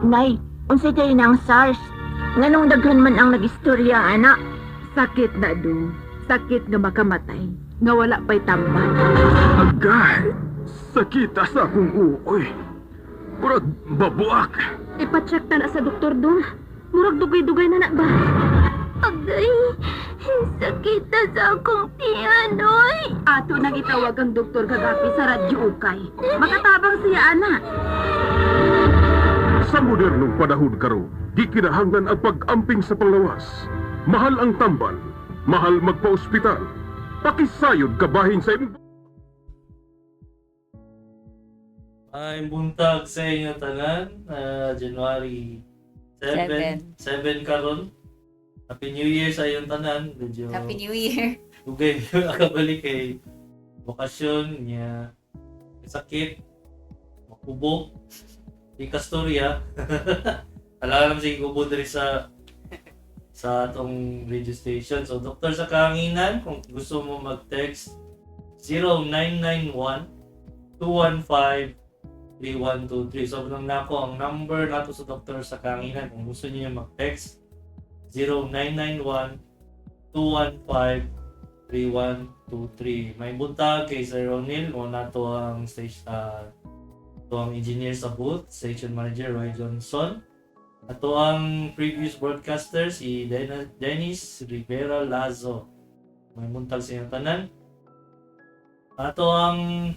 Nay, unsay kay nang SARS? Nganong daghan man ang nagistorya ana? Sakit na do. Sakit nga makamatay. Nga wala pa'y tambal. Agay! Sakita sa akong uoy. Murag babuak. Ipacheck ta na sa doktor dong. Murag dugay-dugay na na ba? Agay, sakit na sa akong tiyan, oy. Ato nang itawag ang doktor kagapi sa Radyo Ukay. Makatabang siya, ana. Sa modernong panahon karon, gikinahanglan ang pag-amping sa panglawas. Mahal ang tambal, mahal magpa-ospital. Pakisayod kabahin sa imong Ay, buntag sa inyo tanan. January 7. 7 karon. Happy New Year sa iyong tanan. Medyo Happy New Year. Dugay akabalik kay bakasyon niya, sakit, makubo, di kastorya. Alam sige kubo diri sa atong radio station. So, Doktor sa Kahanginan, kung gusto mo mag-text, 0991 215 3123. So, nang nako ang number nato sa Doktor sa Kahanginan. Kung gusto niyo mag-text, 0991 215 3123. May buntag kay Sir Ronil, mo nato ang station, to ang engineer sa booth, station manager Roy Johnson. Ato ang previous broadcaster si Dennis Rivera Lazo. May buntag sa inyong tanan. Ato ang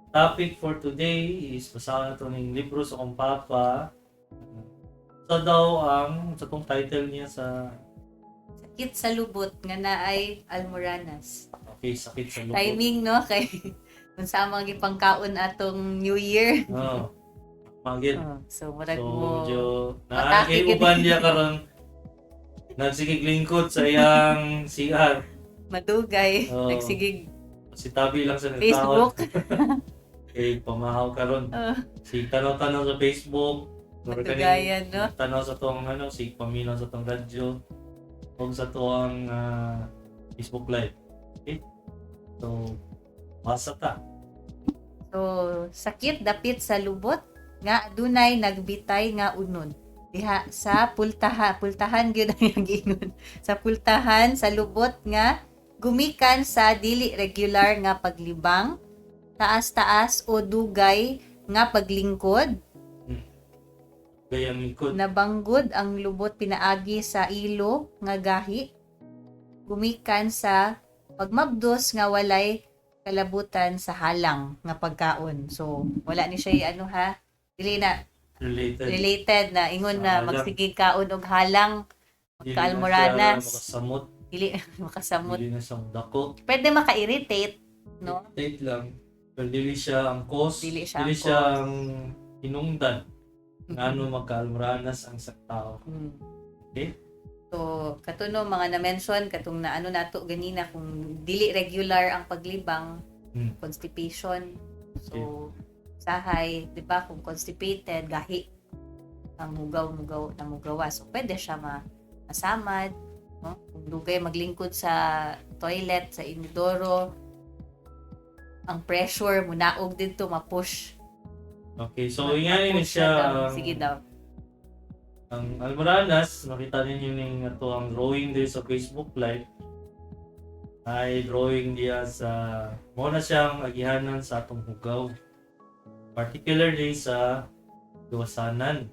topic for today is basahan nato ning libro sa akong papa. Sa daw ang sa tong title niya sa Sakit sa lubot nga naay almoranas. Okay, sakit sa lubot. Timing, no, kay kung sa mga gipangkaon atong New Year. Oo. Magid. Oh, so murag So, mo medyo matake naa kay gid. uban niya karon, nagsigig lingkod sa iyang CR. Madugay, Oo. nagsigig Si tabi lang sa nagtaon. Facebook. Kay pamahaw karon. Oh. Si tanaw-tanaw sa Facebook. Mura kaning Madugayan, no? tanaw sa tong ano, si paminaw sa tong radyo ug sa tuang Facebook Live. Okay? So, basa ta. So sakit dapit sa lubot nga adunay nagbitay nga unod. Diha sa pultaha, pultahan gyud ang iyang giingon. Sa pultahan sa lubot nga gumikan sa dili regular nga paglibang, taas-taas o dugay nga paglingkod, Gayang lingkod. Nabanggod ang lubot pinaagi sa ilo nga gahi, gumikan sa pagmabdos nga walay kalabutan sa halang nga pagkaon. So wala ni siya ano ha, dili na Related. Related na ingon Sa na halang. magsigig kaon og halang, Dili na siya magkaalmoranas. makasamot. Dili makasamot. Dili na siya dako. Pwede maka-irritate, no? Date lang. Pero dili siya ang cause. Dili siya ang Dili siya cause. ang hinungdan. Ngano magkaalmoranas ang sa tao. Okay? So, katuno mga na-mention katong na ano nato ganina, kung dili regular ang paglibang, constipation. So, sahay, 'di ba, kung constipated, gahi ang mugaw-mugaw na mugawa. So, pwede siya masamad, no? Kung dugay maglingkod sa toilet, sa inodoro, ang pressure munaog didto, ma-push. Okay, so ingani ni Ma-push siya daw. ang, Sige daw. Ang almoranas, makita ninyo ning ato ang drawing diri sa Facebook Live. Ay drawing diya sa mo na siyang agihanan sa atong hugaw. Particularly sa gawasanan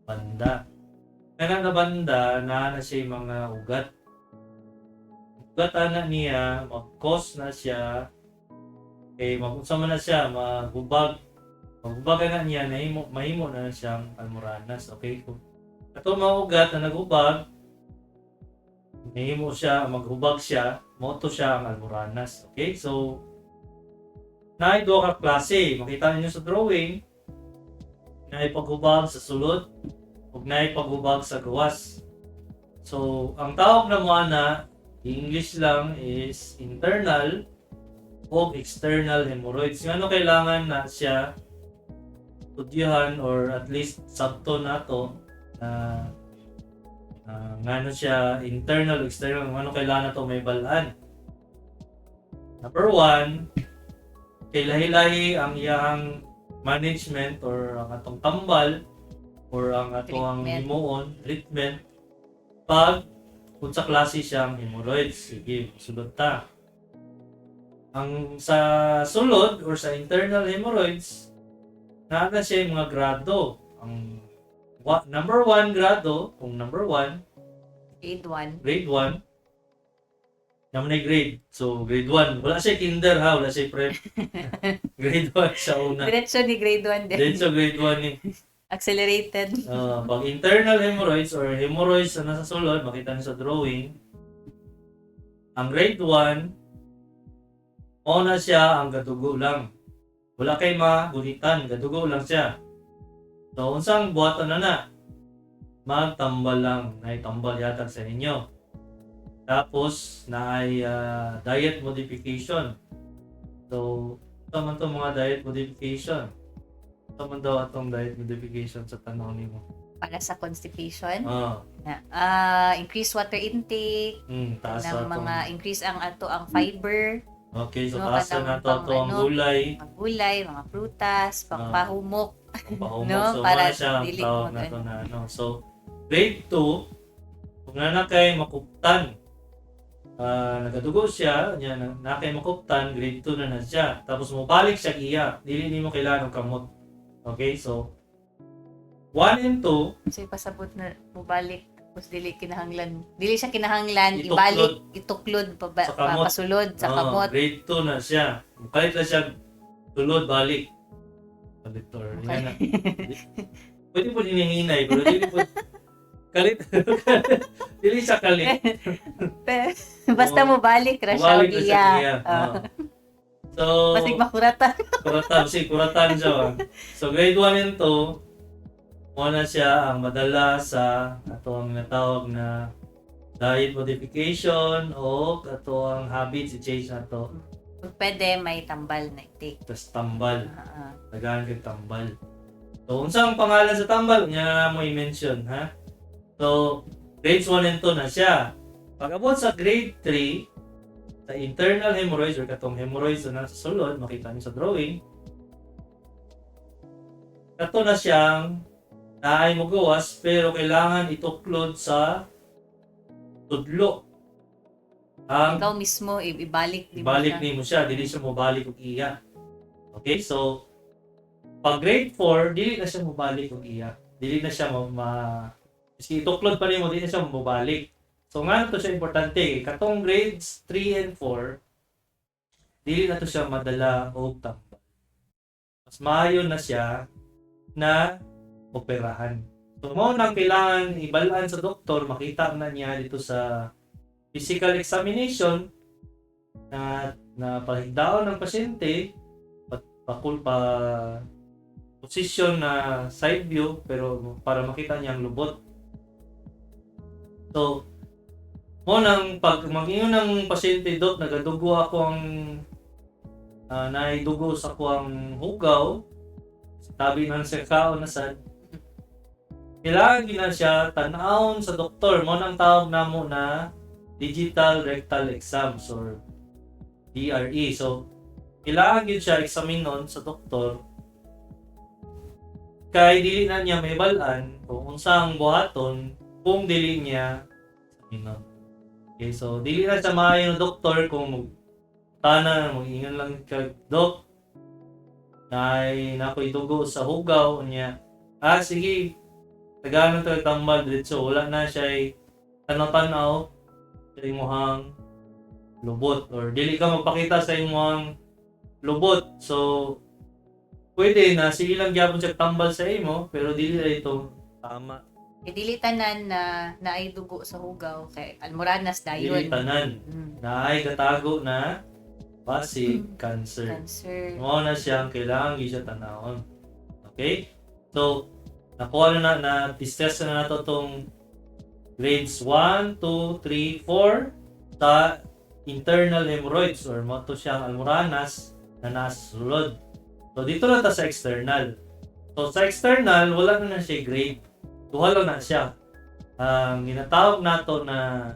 banda. Kanang na banda naa na siya yung mga ugat. Ugat ana niya mag-cause na siya kay mag-unsa man na siya, maghubag. Maghubag na niya, nahimo mahimo na na siyang almoranas. Okay? Kung ato mga ugat na naghubag, nahimo siya, maghubag siya, mao to siya ang almoranas. Okay? So, naay duha ka klase. Makita ninyo sa drawing, naay paghubag sa sulod ug naay paghubag sa gawas. So, ang tawag na mo ana, English lang is internal o external hemorrhoids. Ngano kailangan na siya tudyohan or at least sabto nato na ngano siya internal o external, ngano kailangan nato may balaan? Number one, kay lahi-lahi ang iyang management or ang atong tambal. or ang ato ang Treatment. himuon, treatment, pag unsa klase siyang hemorrhoids. Sige, sulod ta. Ang sa sulod or sa internal hemorrhoids, naa na siya yung mga grado. Ang number 1 grado, kung number 1, Grade 1. grade 1, naman ay grade. So, grade 1. Wala siya kinder ha, wala siya prep. Grade 1 siya una. Diretso ni grade 1 din. Diretso grade 1 ni. Accelerated. Pag internal hemorrhoids or hemorrhoids na nasa sulod, makita niyo sa drawing, ang grade 1, mao na siya ang gadugo lang. Wala kay magunitan, gadugo lang siya. So, unsang buhaton na na? Magtambal lang, naitambal yatag sa inyo. Tapos, naay diet modification. So, ito man to mga diet modification. Ito man daw atong diet modification sa tanaw nimo. Para sa constipation. Na, increase water intake, Taas ng atong, mga increase ang ato ang fiber, Okay, so no, taas na kanang nato ato ang pang ano, gulay, mga gulay, mga prutas, pangpahumok. ang pahumok. No, So, para para siya ang dili tawag mag- nato na ano. So, grade 2, kung na kay makuptan, nagadugo siya, niya na, na kay makuptan, grade 2 na na siya. Tapos mobalik siya iya, dili nimo kailangan og kamot. Okay, so 1 and 2, So ipasabot na mubalik tapos dili kinahanglan. Dili siya kinahanglan Ituklod. ibalik, ituklod pa, Sa kamot. pasulod sa kamot. Grade 2 na siya. Mukalit na siya tulod balik. Balik or Okay. na. Pwede po hinihinay, pero dili po kalit. Dili siya kalit. Pero, basta Oo. mubalik ra siya Bumalik na siya iya. iya. Oo. So, Basig makuratan. kuratan, si kuratan siya ba? So, grade 1 and 2, muna siya ang madala sa ato ang natawag na diet modification o ato ang habits i-change na to. Kung pwede may tambal na i-take. Tapos tambal. Tagaan kay tambal. So, unsang pangalan sa tambal? Nya na mo i-mention, ha? So, grades 1 and 2 na siya. Pag abot sa grade 3, sa internal hemorrhoids or katong hemorrhoids na nasa sulod, makita niyo sa drawing, kato na siyang naay mugawas pero kailangan ituklod sa tudlo. Ang Ikaw mismo ibalik di mo ibalik siya. nimo siya, dili siya mobalik og iya. Okay, so pag grade 4, dili na siya mobalik og iya. Dili na siya maski ituklod pa nimo, dili na siya mobalik. So nga to siya importante, katong grades 3 and 4, dili na to siya madala og tambal. Mas maayo na siya na operahan. So mao nang kailangan ibalaan sa doktor, makita na niya dito sa physical examination na na pahigdaon ng pasyente, pakul pa position na side view pero para makita niya ang lubot. So mo nang pag mag-ingon ng pasyente, "Dok, nagadugo ako ang naidugo sa kuang hugaw," tabi ng sa kaon na sad, kailangan gina siya tan-awon sa doktor. Mo nang tawag namo na digital rectal exams or DRE. So kailangan gyud siya eksaminon sa doktor kay dili na niya mahibal-an kung unsang buhaton kung dili niya eksaminon. Okay, so dili na siya maayo ng doktor kung tana mag-ingon lang kag, "Dok, nay nakoy dugo sa hugaw," niya. "Ah, sige. Tagalan to tambal diretso." Wala na siya tanaw-tanaw sa imong lubot or dili ka magpakita sa imong lubot. So pwede na sige lang gyapon siya tambal sa imo pero dili na ito tama. Eh, dili tanan na naay dugo sa hugaw kay almoranas dayon. Dili tanan. Naay katago na basig cancer. Cancer. Mao na siyang kailangan gyud siya tanawon. Okay? So, nakuha na na, na na nato tong grades 1, 2, 3, 4 sa internal hemorrhoids or mo to siyang almoranas na nasa sulod. So, dito na ta sa external. So, sa external, wala na na siya grade. Duha lang na siya. Ang ginatawag nato na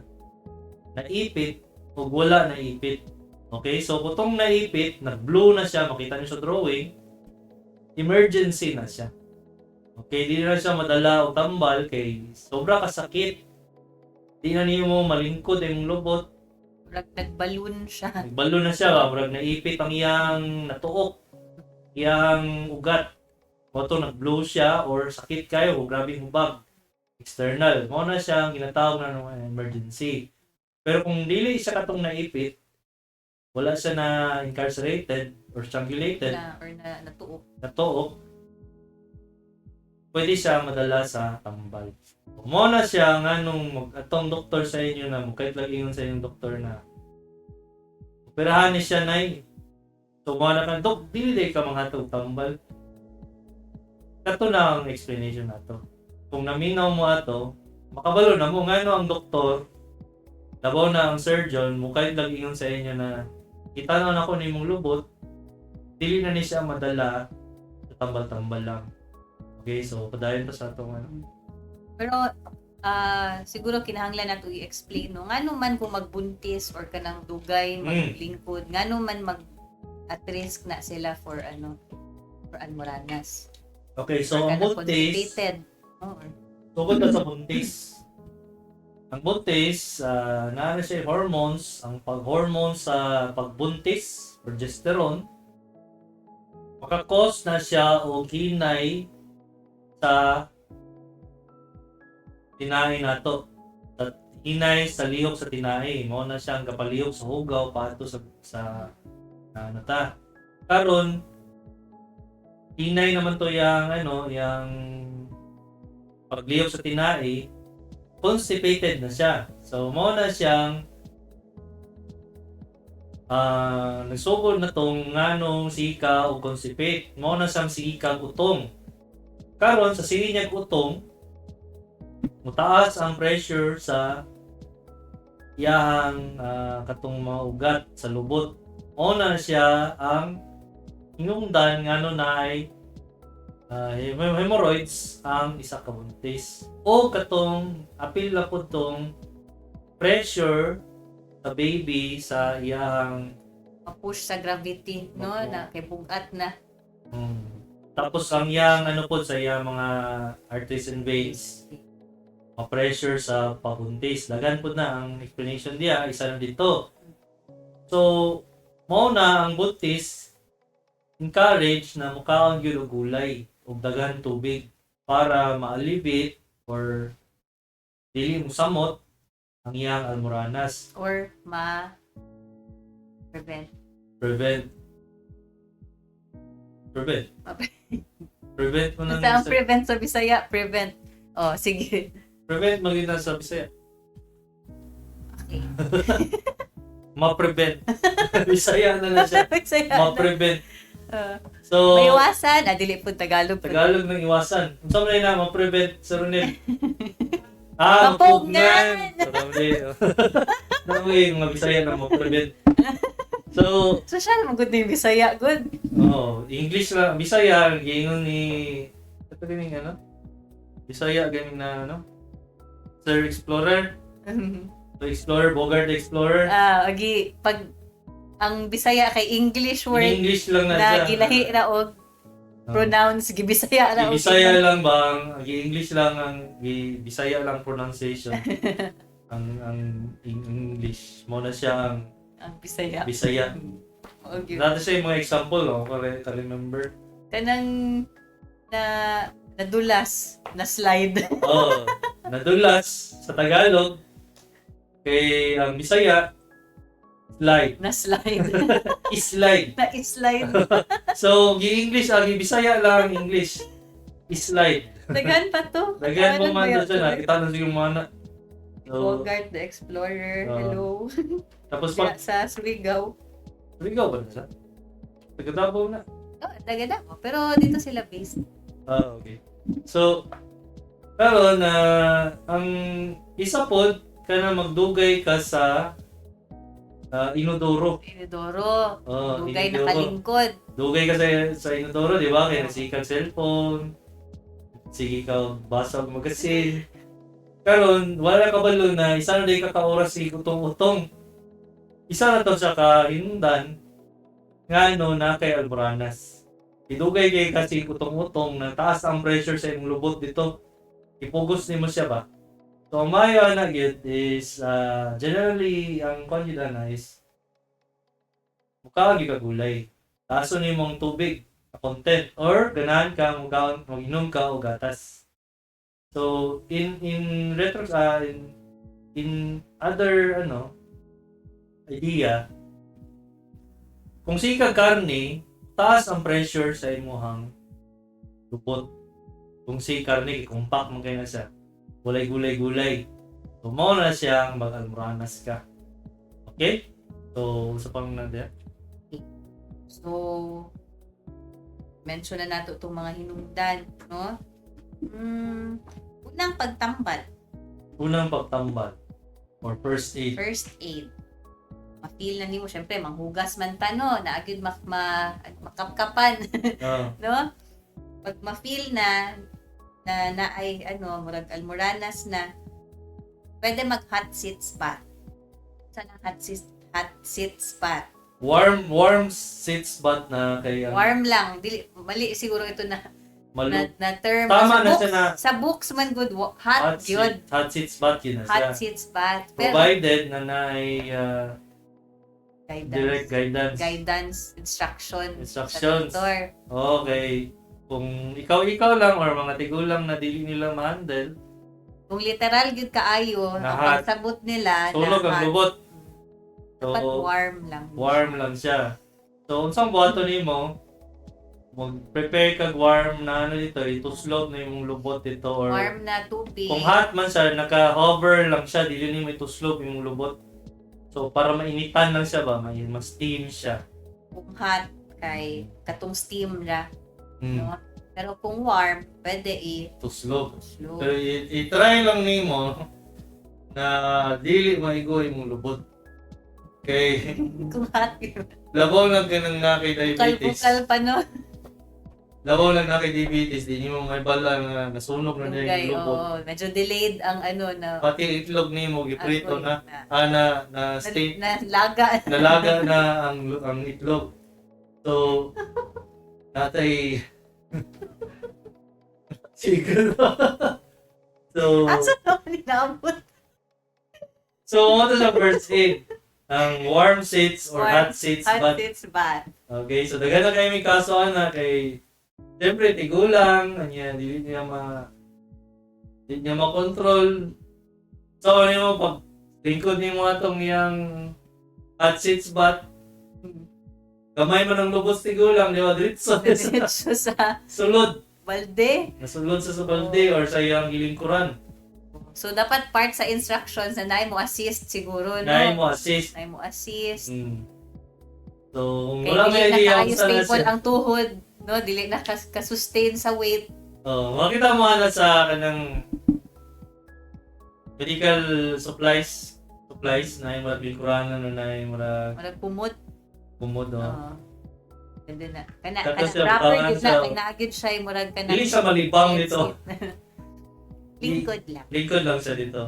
naipit ug wala naipit. Okay? So, kung tong naipit, nag-blue na siya, makita niyo sa drawing, emergency na siya. Okay, di na siya madala og tambal kay sobra ka sakit. Di na nimo malingkod imong lubot. Murag nagballoon siya. Nagbalo na siya ba, murag naipit ang iyang natuok, iyang ugat. Mao to nag-blow siya or sakit kayo o grabe hubag. External. Mao na siya ang ginatawag na ng emergency. Pero kung dili siya katong naipit, wala siya na incarcerated or strangulated, Na, or na natuok. natuok, pwede siya madala sa tambal. Mao na siya nga nung atong doktor sa inyo na mukait lang ingon sa inyong doktor na operahan ni siya nay. So mo na ka, "Dok, dili day ka manghatag tambal." Kato na ang explanation nato. Kung naminaw mo ato, makabalo na mo ngano ang doktor, labaw na ang surgeon, mukait lang ingon sa inyo na kita na ako nimong lubot, dili na ni siya madala sa tambal-tambal lang. Okay, so padayon pa sa atong ano. Pero siguro kinahanglan nato i-explain, no, ngano man kung magbuntis or kanang dugay maglingkod, ngano man mag at risk na sila for ano, for almoranas? Okay, so Or ang kanang buntis, constipated. No? Tungkol na sa buntis. Ang buntis, naa na siya hormones, ang pag-hormones sa pagbuntis, progesterone, maka-cause na siya og hinay sa tinai nato. At hinay sa lihok sa tinai, mao na siya ang kapalihok sa hugaw paadto sa ano ta. Karon hinay naman to yang ano, yang paglihok sa tinai, constipated na siya. So mao na siyang nagsugod na tong nganong sika o constipate. Mao na siyang sikang utong. Karon sa sige niyang utong, mutaas ang pressure sa iyahang katong mga ugat sa lubot. Mao na siya ang hinungdan ngano naay hemorrhoids ang isa ka buntis. O katong apil na pud tong pressure sa baby sa iyahang Ma-push sa gravity, no, Oo. na kay bugat na. Tapos ang iyang ano po sa iyang mga arteries and veins ma-pressure sa pabuntis. Dagan po na ang explanation diya, isa na dito. So, mao na ang buntis encourage na mukaon gyud og gulay ug daghan tubig para ma-alleviate or dili mo samot ang iyang almoranas. Or ma prevent. Prevent. Prevent. Prevent mo nang Basta ang prevent sa Bisaya, prevent. Oh, sige. Prevent maging na sa Bisaya. Okay. Ma-prevent. Bisaya na lang siya. Bisaya na. Ma-prevent. So, Maiwasan. Ah, dili po Tagalog po. Tagalog ng iwasan. Unsa man na ma-prevent sa Ronel? Ah, Mapugnan! mapugngan. Sabi, mga Bisaya na ma-prevent. So, Social mo good na yung Bisaya. Good. oh, English lang. Bisaya, giingon ni ito ganing ano? Bisaya ganing na ano? Sir Explorer. Sir Explorer, Bogart Explorer. Ah, agi pag ang Bisaya kay English In word English lang na na siya. gilahi na og Oh. pronouns, gibisaya na og Bisaya lang ba ang English lang ang Bisaya lang pronunciation ang English mo na siya ang ang Bisaya. Bisaya. Okay. Nato siya yung mga example, no? Kare ka remember. Kanang na nadulas na slide. Oh, nadulas sa Tagalog kay ang Bisaya slide, Na slide. slide. Na slide. So, gi-English ang Bisaya lang ang English. Slide. Daghan pa to. Daghan mo Ano man ba to siya yun? nakita na siguro mga na. So, Bogart the Explorer. Oo. Hello. Tapos pag Sa Surigao. Surigao ba na siya? Taga Davao na. Oh, taga Davao. Pero dito sila based. Ah, okay. So, karon na ang isa pod kana magdugay ka sa inodoro. Inodoro. Oh, Dugay inodoro. nakalingkod. Dugay ka sa inodoro, di ba? Kaya nasige kag cellphone. Sige ka basa og magazine. Karon, wala ka balo na isa na day ka ka oras sige utong-utong. Isa na to sa kahinungdan nga ano na kay Alboranas. Idugay kay kasi utong-utong na taas ang pressure sa imong lubot dito. Ipugos nimo siya ba? So ang maayo ana gyud is generally ang kwan gyud ana is mukaon gyud ka gulay. Taason nimo ang tubig na content or ganahan ka mukaon, mag-inom ka og gatas. So in retro in other ano idea, kung sige ka karne, taas ang pressure sa imuhang lubot. Kung si karne, compact man kaayo na siya. Gulay, gulay, gulay. So, mao na siyang mag-almoranas ka. Okay? So, sa pang na diya? So, mention na nato itong mga hinungdan, no? Unang pagtambal, Unang pagtambal or first aid. First aid. Ma-feel na nimo syempre manghugas man ta, no, naa gyud makapkapan, no? Pag ma-feel na na na ay ano, murag almoranas na, pwede mag hot sitz bath. Saan ang hot sitz bath? Warm, warm sitz bath na kay ang Warm lang, dili mali siguro ito na malu na term. Tama Sa na books, siya na sa books man good, hot, hot, yun. Hot sitz bath yun na siya. Hot sitz bath. Pero Provided na naay guidance, direct guidance. Guidance, instruction Instructions. sa doktor. Okay. Kung ikaw-ikaw lang or mga tigulang na dili nila ma-handle, Kung literal gyud kaayo, Na ang hot. pagsabot nila sulog na ang hot. lubot. So, Dapat warm lang. Warm lang siya. So, unsang buhaton nimo? Mag-prepare kag warm na ano dito, ituslob na imong lubot dito or Warm na tubig. Kung hot man siya, naka-hover lang siya, dili nimo ituslob imong lubot. So, para mainitan lang siya ba, may ma-steam siya. Kung hot, kay katong steam ra. No? Pero kung warm, pwede i Tuslob. slow. Pero i-try lang nimo na dili maigo imong lubot. Kay Kung hot, labaw lang kanang na kay diabetes. bukal-bukal pa, no? Labaw lang na kay diabetes, di nimo may bala nga nasunog na niya Dugay, yung lubot. oo. Medyo delayed ang ano na Pati itlog nimo giprito agoy na ah, na na steam na, laga. Nalaga na ang itlog. So natay siguro. So Asa naman inaabot? So mo to sa first aid, ang warm sitz or Warm- hot sitz Hot bath. sitz bath. Okay, so daghan na kayo may kaso ana kay siyempre tigulang, anya dili niya makontrol. So ano mo pag lingkod nimo atong iyang hot sitz bath, gamay man ang lubos tigulang, di ba? Diretso sa Diretso sa sulod. balde. Nasulod sa balde or sa iyang gilingkuran. So, dapat part sa instructions na naay mo assist siguro, no? Naay mo assist. Naay mo assist. So, kung Kay wala may dili na idea kaayo kung saan na stable siya. ang tuhod, no? Dili na ka-sustain sa weight. Oh, makita mo na sa kanang medical supplies supplies na yung mga lingkuranan o na yung mga Murag pumot. kumod. Oh. Oo. Ganda na. Kana, Tapos kana yung proper tangan gyud na kay naa gyud siya murag kana. Dili siya malibang dito. Lingkod lang. Lingkod lang siya dito.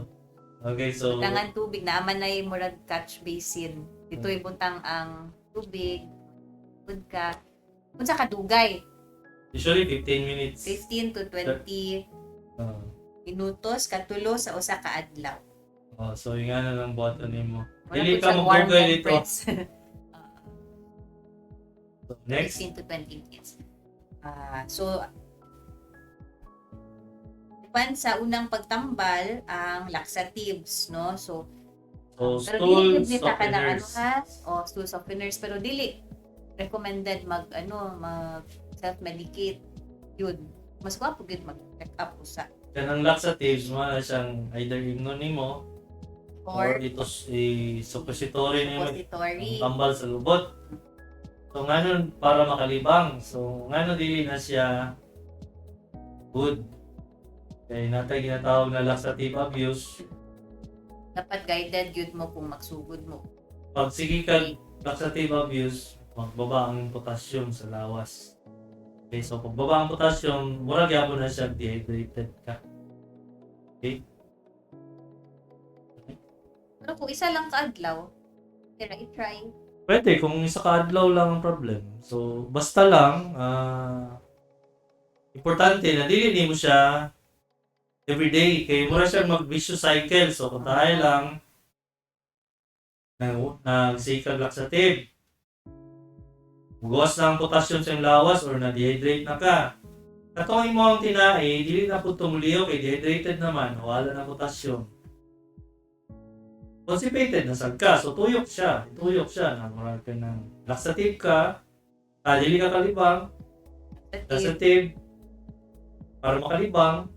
Okay, so Butangan tubig naaman na yung murag catch basin. Dito ibutang ang tubig. Good ka. Unsa ka dugay? Usually 15 minutes. 15 to 20 minutos katulo sa usa ka adlaw. Oh, so yung ano lang buhaton nimo. Wala Dili po ka siyang warm mag-google dito. compress. So, next. 15 to 20 minutes. Ah, so pan sa unang pagtambal ang laxatives, no? So, So, pero stool dili gyud ni ta kanang ano softeners. ha? O stool softeners, pero dili recommended mag ano, mag self-medicate yun. Mas gwapo gyud mag check up usa. Kanang laxatives, mga siyang either imnon nimo or Or itos i-suppository nimo suppository. ang tambal sa lubot. So nganon para makalibang. So ngano dili na siya good. Kay natay ginatawag na laxative abuse. Dapat guided gyud mo kung magsugod mo. Pag sige ka laxative abuse, magbaba ang potassium sa lawas. Okay, so pagbaba ang potassium, mura gyapon na siya dehydrated ka. Okay? Pero kung isa lang kaadlaw, tira i-try. Pwede kung isa ka adlaw lang ang problem. So basta lang importante na dili nimo siya everyday kay mura siya mag vicious cycle. So kung tayo lang nag-sikag laxative, mugawas na ang potassium sa imong lawas or na-dehydrate na ka. Katong imo ang tinai, dili na pud tumuliyo kay dehydrated naman, wala na potassium. Constipated na sad ka, so tuyok siya. Tuyok siya, na murag ka ng laxative ka, dili ka kalibang, laxative, para makalibang.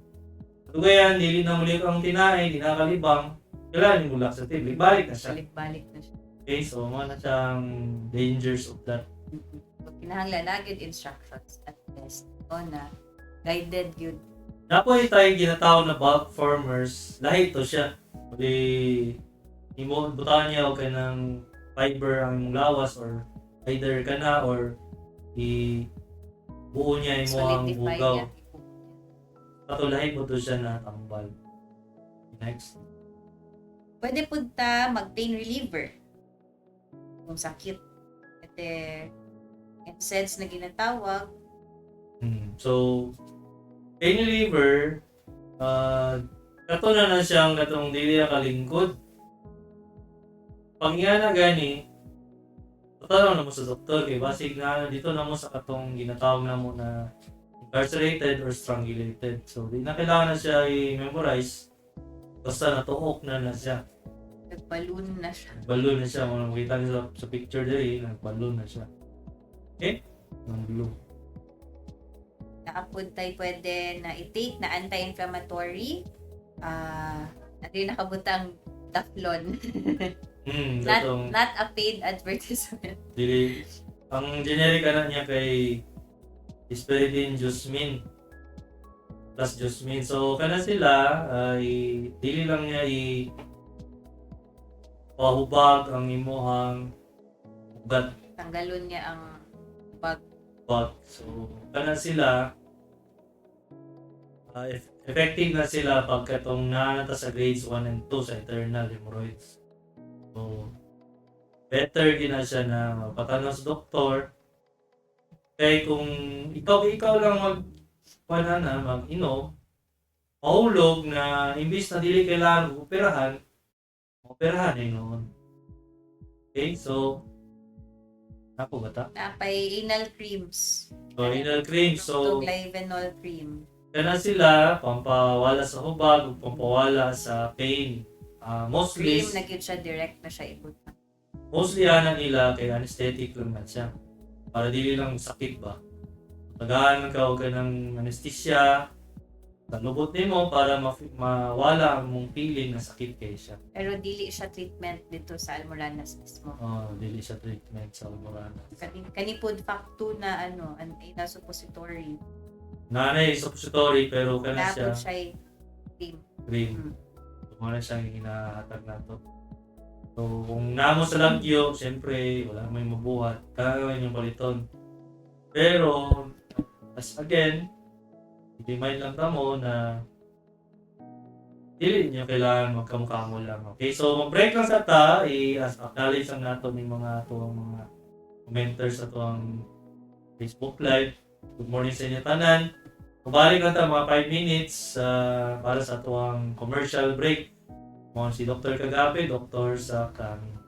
Dugayan, dili na muli ang tinai, di na kalibang, kailangan mo laxative, balik na siya. Balik-balik na siya. Okay, so mo na siyang dangers of that. So, kinahanglan na gyud instructions at best, no, na guided gyud. Napoy tayo ginatawag na bulk formers, lahi to siya. Uli, imo butangan niya og kanang fiber ang imong lawas or either kana or i buo niya imo ang Solidify bugaw. niya. Patulahi mo to siya na tambal. Next. Pwede pud ta mag pain reliever kung sakit. Ete NSAIDs na ginatawag. So, pain reliever, kato na na siyang katong dili na kalingkod. Pag nga na gani, patanong na mo sa doktor kay basig na dito na mo sa katong ginatawag na mo na incarcerated or strangulated. So, di na kailangan na siya i-memorize. Basta natuok na na siya. Nag-balloon na siya. Balloon na siya. Kung makita niyo sa picture diri, nag-balloon na siya. Okay? Ng blue. Nakapud tayo pwede na i-take na anti-inflammatory. Ano yung nakabutang Daflon. Not, Katong not a paid advertisement. Dili, ang generic ana niya kay Hesperidin Jasmine plus Jasmine. So kana sila ay dili lang niya i pahubag ang imuhang ugat. Tanggalon niya ang bag. But so kana sila effective na sila pagkatong naanata sa grades 1 and 2 sa internal hemorrhoids. So better gina siya na patanong sa doktor. Kay kung ikaw lang mag wala na mag-inom, mahulog na imbis na dili kailangan operahan, operahan ay noon. Okay, so ako ba ta? Napay anal creams. So, anal cream. So, Glyvenol cream. kana sila, pampawala sa hubag, pampawala sa pain. Mostly, Cream na gyud siya, direct na siya ibutang. Mostly ana nila kay anesthetic lang na siya. Para dili lang sakit ba. Tagaan ka og kanang anesthesia, lubot nimo para mawala ang mong feeling na sakit kay siya. Pero dili siya treatment dito sa Almoranas mismo. Oh, dili siya treatment sa Almoranas. Kani pod fact 2 na ano, an anal suppository. Nanay suppository pero kana siya Tapos siya cream. Cream. So, muna siyang hinahatag nato. So, kung namo sa lagyo, siyempre, wala may mabuhat. Kaya yung paliton. Pero, as again, i-remind lang tamo na dili nyo kailangan magkamukha mo lang. Okay, so mag-break lang sa ta, i-acknowledge lang nato ng mga tuwang mga commenters sa tuwang Facebook Live. Good morning sa inyo tanan. Mabalik lang ta mga 5 minutes para sa tuwang commercial break. Mo si Dr. Kagape, Doktor sa Kami.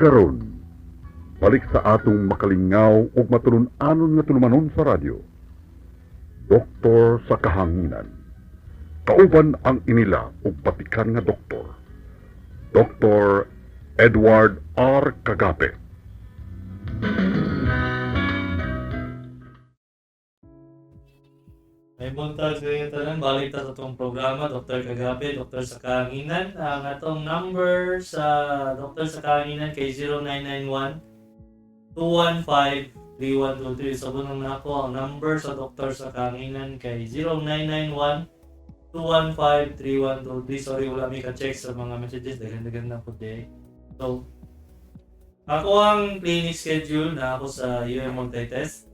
Karon, balik sa atong makalingaw ug matulun-anon nga tulumanon sa radyo. Doktor sa Kahanginan. Kauban ang inila ug patikan nga doktor. Dr. Edward R. Cagape. May buntag sa inyo tanan, balik ta sa atong programa, Dr. Kagabi, Dr. sa Kahanginan. Ang atong number sa Dr. sa Kahanginan kay 0991 215 3123. Sabon lang nako ang number sa Dr. sa Kahanginan kay 0991 215 3123. Sorry, wala mi ka-check sa mga messages. Daghan-daghan na po day. So, ako ang clinic schedule na ako sa UM Multitest.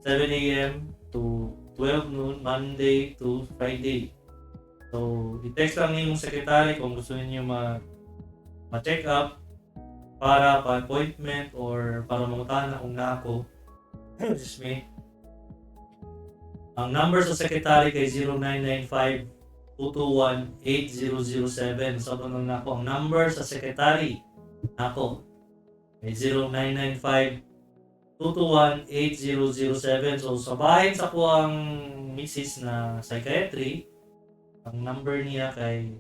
7 a.m. to 12 noon, Monday to Friday. So, i-text lang nimong secretary kung gusto niyo ma-check up para pa-appointment or para mangutahan na kung na ako. Excuse me. Ang number sa secretary kay 0995 221 8007. So, lang na ako. Ang number sa secretary nako ay 0995 221-8007. So, sa bahin sa ko ang misis na psychiatry, ang number niya kay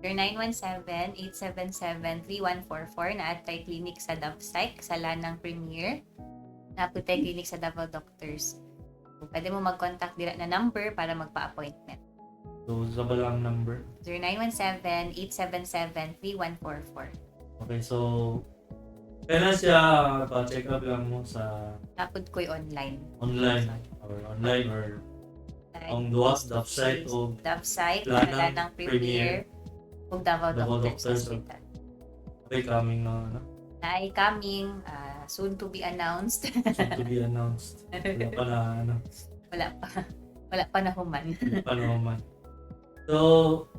0917-877-3144 na at tay clinic sa Dove Psych sa Lanang Premier. Na po tay clinic sa Davao Doctors. So, pwede mo mag-contact dira na number para magpa-appointment. So, sa balang number. 0917-877-3144. Okay, so kaya siya pa-check up lang mo sa Napod ko'y online. Online or ang duwa Dove Psych o Dove Psych, Lanang Lanang Premier, ug Davao Davao Doctors Doctors. Hospital. Okay, coming na ano, Na ay coming, soon to be announced. Soon to be announced. Wala pa na ano, Wala pa. Wala pa na human. Wala pa naman. So,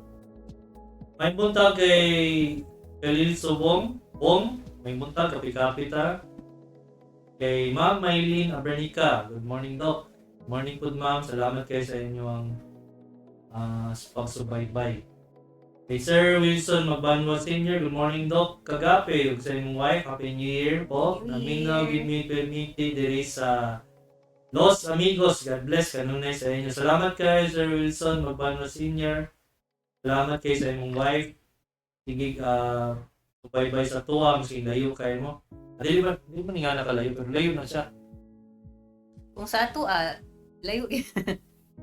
may buntag kay Khalil Subong, Bong, may buntag, kapi-kapi ta. Kay Ma'am Maylene Abernica, good morning, Doc. Good morning po, Ma'am. Salamat kayo sa inyong pagsubaybay. Kay Sir Wilson Magbanwa Sr., good morning, Doc. Kagape, ug sa imong wife, Happy New Year po. New Naminaw Year. gid mi permiti diri sa Los Amigos. God bless kanunay sa inyo. Salamat kay Sir Wilson Magbanwa Sr. Salamat kay sa imong wife. Sige, subaybay sa tuwa, maski layo kayo mo. Dili ba ni nga nakalayo, pero layo na siya. Kung sa ato, layo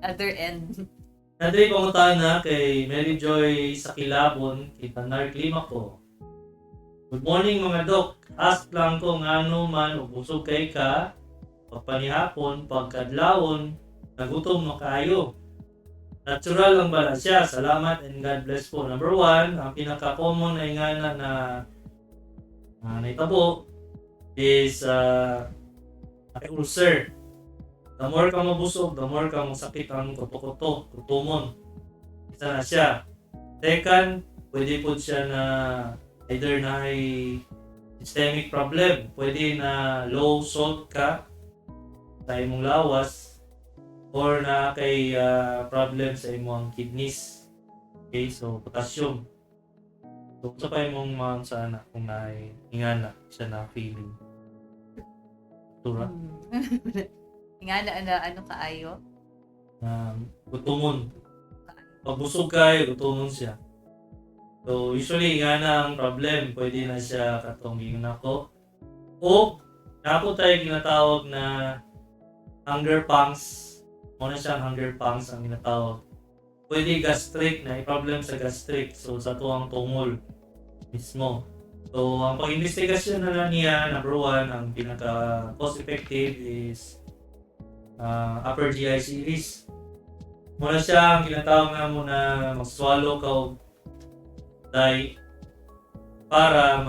other end. Nadiri pangutana kay Mary Joy Sakilabon, kita Climaco. Good morning, mga dok. Ask lang ko ngano man og busog kay ka pagpanihapon, pagkadlawon, nagutom na kaayo. Natural lang ba na siya? Salamat and God bless po. Number one, ang pinaka-common na ingana na naitabo is ulcer. The more ka mabusog, the more ka masakit ang kuto-kuto, kutumon. Isa na siya. Second, pwede po siya na either na ay systemic problem. Pwede na low salt ka sa imong lawas or na kay problem sa imong kidneys. Okay, so potassium. So, sa pa imong mga sana kung na ingana siya na feeling. Tura. Nga na, na ano kaayo. Na gutumon. Pag busog kayo, gutumon siya. So, usually, nga na ang problem. Pwede na siya katong giingon ako. O, napo tayo ginatawag na hunger pangs. Muna siyang hunger pangs ang ginatawag. Pwede gastric na problem sa gastric. So, sa tuwang tungol mismo. So, ang pag-investigasyon na lang niya, number one, ang pinaka cost-effective is upper GI series. Muna siya ang ginatawag nga mo na mag-swallow ka og dye para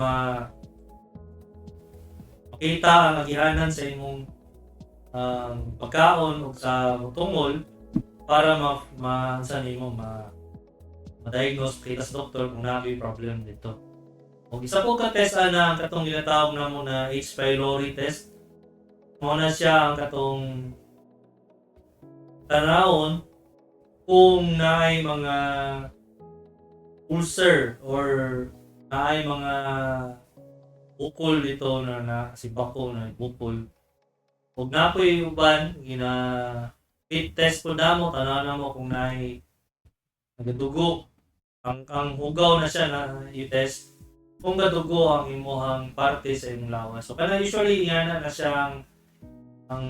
makita ang agihanan sa imong pagkaon o sa tungol para ma, ma sa nimo ma ma-diagnose kita sa doktor kung naa problem dito. Og isa po ka test ana ang katong ginatawag namo na H. pylori test. Mao na siya ang katong tanawon kung naay mga ulcer or Naay mga bukol dito na na si bako na bukol. Ug napoy uban gina fit test po namo, tanaw namo kung naay nagadugo ang hugaw na siya na i-test kung gadugo ang imuhang parte sa imong lawas. So kana usually ingana na siyang ang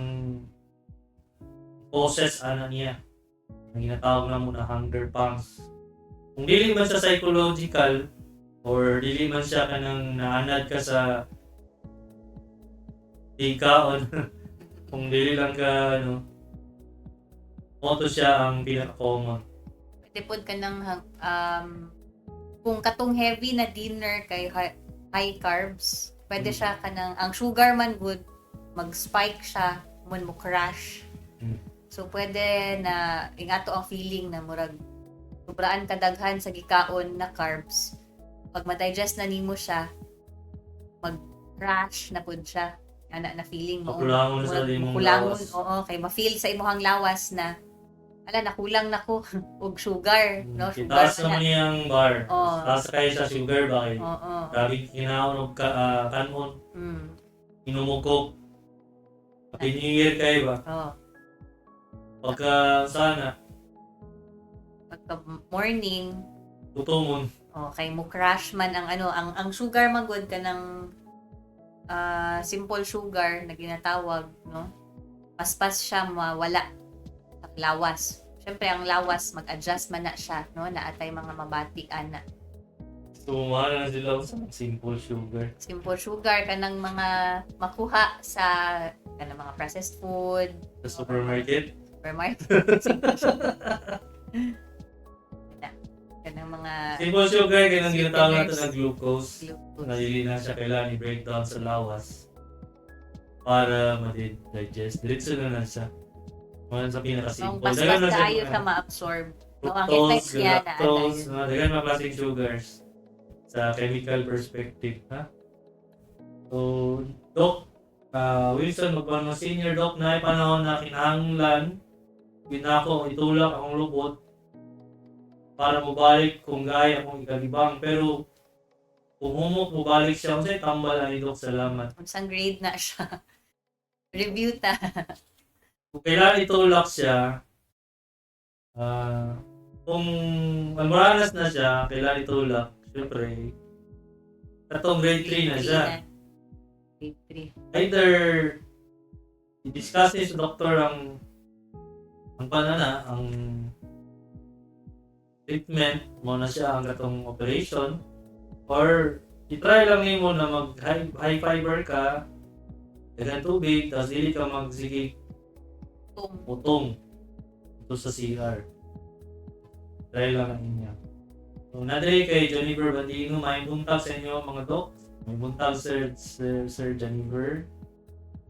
causes ana niya. Ang ginatawag na mo na hunger pangs. Kung dili man siya psychological or dili man siya kanang naanad ka sa ikaon, kung dili lang ka ano, mao to siya ang pinaka-common. Pwede pod ka ng kung katong heavy na dinner kay high carbs, pwede siya kanang ang sugar man good mag-spike siya mun mo crash. So pwede na ingato ang feeling na murag sobraan kadaghan sa gikaon na carbs. Pag ma-digest na nimo siya, mag-crash na pud siya. Ana na feeling mo. Makulangon sa imong Makulangon, lawas. oo, kay ma-feel sa imong lawas na ala, nakulang na ko og sugar, no? Sugar Itaas man naman na. niyang bar. Oo. Taas kayo sa sugar ba kay grabe kinaon og ka, kanon, inom og Coke. Happy New Year kayo ba? Oo. Pagka sana, Pagka morning, gutomon. Oh, kay mo crash man ang ano, ang sugar man gud kanang simple sugar na ginatawag, no? Paspas siya mawala sa lawas. Syempre ang lawas mag-adjust man na siya, no? Naatay mga mabati ana. So, mahal na sila sa simple sugar. Simple sugar kanang mga makuha sa kanang mga processed food, Sa supermarket. supermarket. Simple sugar. Na, kanang mga Simple sugar, kanang ginatawag natin Sweeteners. na glucose. Glucose. Na dili na siya kailangan i-breakdown sa lawas para ma-digest. Diretso na lang siya. Mga sa Nung pinaka-simple. paspas Daghan na siya kaayo mga siya ma-absorb. No, ang fructose, effects niya na galactose, dayon. mga daghan mga klaseng sugars sa chemical perspective, ha? So, Doc, Wilson, magpano senior doc na panahon na kinahanglan ginako itulak akong lubot para mobalik kung gaya akong ikalibang, pero kung humok mobalik siya, unsay tambal ani, Doc? Salamat. Unsang grade na siya? Review ta. Kung kailangan itulak siya, kung almoranas na siya, kailangan itulak, syempre katong grade 3 na siya. Grade 3. Either i-discuss ni sa doktor ang panana, ang treatment mo na siya ang katong operation, or i-try lang nimo na mag high fiber ka, daghan tubig, tapos dili ka magsige Tung. utong ito sa CR. Try lang ang inyo. So, nadre kay Jennifer Bandino, may buntag sa inyo mga doc. May buntag, Sir Jennifer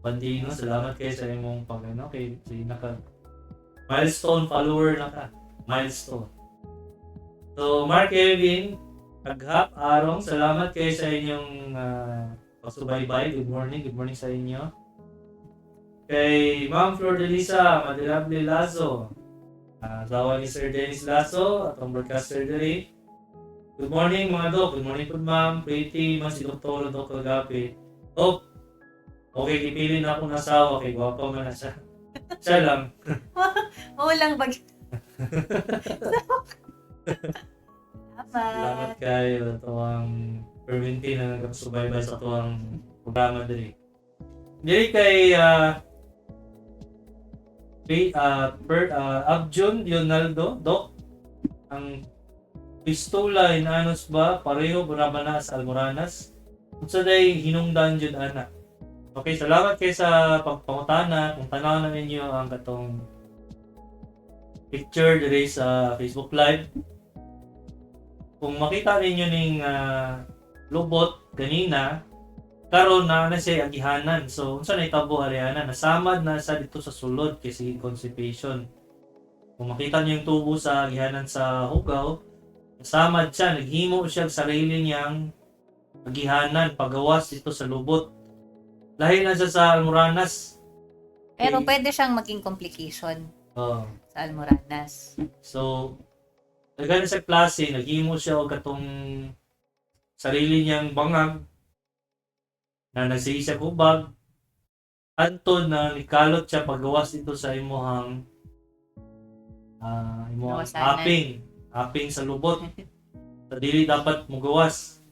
Bandino. Salamat kay sa imong pag ano, kay si naka milestone follower na ka. Milestone. So, Mark Kevin, Aghap, Arong, salamat kay sa inyong pagsubaybay. Good morning. Good morning sa inyo. Kay Ma'am Flor de Lisa Madelable Lazo, asawa ni Sir Dennis Lazo, atong broadcaster diri. Good morning mga dok. Good morning po, ma'am. Pretty man si Dr. Dok kagabi. Oh, okay, gipili na akong asawa kay gwapa man na siya. Siya lang. Oo lang bag. Salamat Salamat. kayo tuwang perminti na nagsubaybay sa tuwang programa diri. Diri kay Abjun Leonardo, Doc, ang pistola in anus ba pareho ba ba na sa almoranas? Unsa day hinungdan jud ana? Okay, salamat kay sa pagpangutana. Kung tanaw na ninyo ang katong picture diri sa Facebook Live, kung makita ninyo ning lubot ganina, karon na na siya agihanan. So unsa na itabo ariana, nasamad na sa dito sa sulod kasi constipation. Kung makita niyo yung tubo sa agihanan sa hugaw, nasamad siya, naghimo siya og sarili niyang agihanan pagawas dito sa lubot. Lahi na siya sa almoranas. Pero Okay. pwede siyang maging complication Oh. sa almoranas. So, daghan sa klase, naghimo siya og katong sarili niyang bangag na nagsige siya hubag hantod na nikalot siya pagawas dito sa imuhang imuhang Gawasanan. Aping aping sa lubot sa dili dapat mugawas.